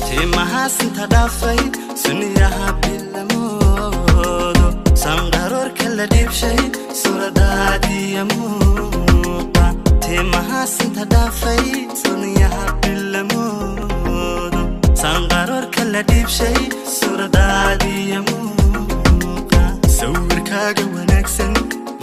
Timahaasinta dhaafay, suniyaha bilamoodo, sanqaroorka la dhiibshay, suuradaadiya muuqa. Timahaasinta dhaafay, suniyaha bilamoodo, sanqaroorka la dhiibshay, suuradaadiya muuqa. Sawirkaaga wanaagsan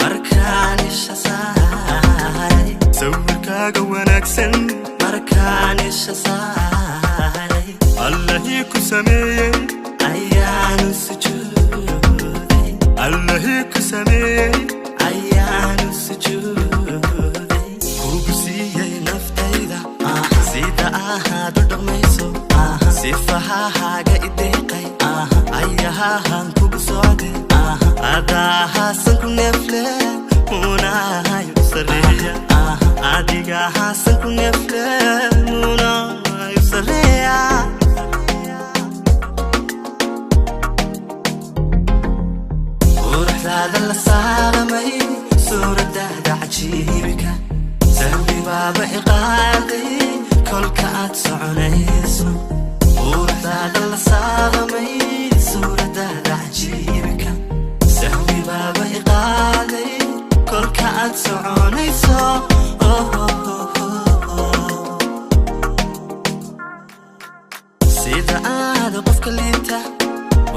markaan isha saaray, sawirkaaga wanaagsan markaan isha saaray, Allahii ku sameeyey ayaanu sujuuday, Allahii ku sameeyey ayaanu sujuuday, kugu siiyey naftayda. Sida ahaad u dhaqmayso, sifahahaaga ideeqay, ayahahan kugu socde, adahaasan ku neefle, munahayo sareeya, adigahaasan ku neefle, munahayo sareeya. Quruxdaada la saalamay, suuradaada cajiibka, sahwi baaba iqaaday kolka aad soconayso. Quruxdaada la saalamay, suuradaada cajiibka, sahwi baaba iqaaday kolka aad soconayso. Sida aad qofka liita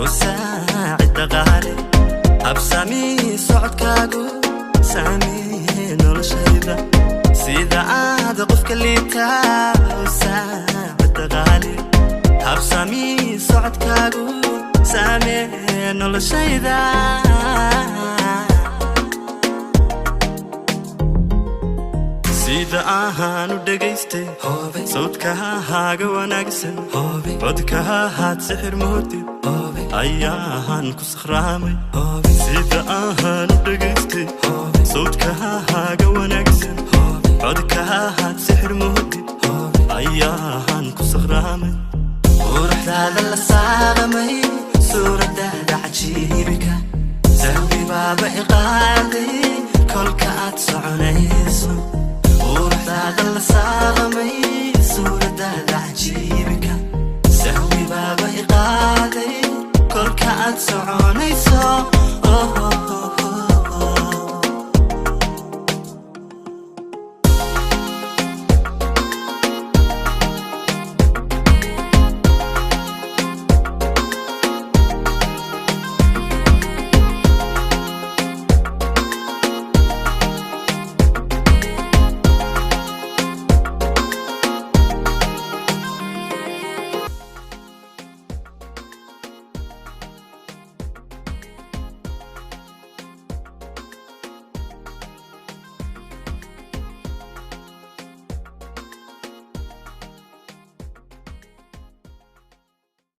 u saacid dhaqaale, habsamii socodkaagu saamee noloshayda. Sida aad qofka liita u saacid dhaqaale, habsamii socodkaagu saamee noloshayda. Sida ahaan u dhegaystay sawdkahaaga wanaagsan, codkahahaad sixir moodid, ayaahan ku sakhraamay. Sida ahaan u dhegaystay sawdkahaaga wanaagsan, codkahahaad sixir moodid, ayaahan ku sakhraamay. Quruxdaada la saalamay, suuradaada cajiibka, sahwi baaba iqaaday kolka aad soconayso. Quruxdaada la saalamay.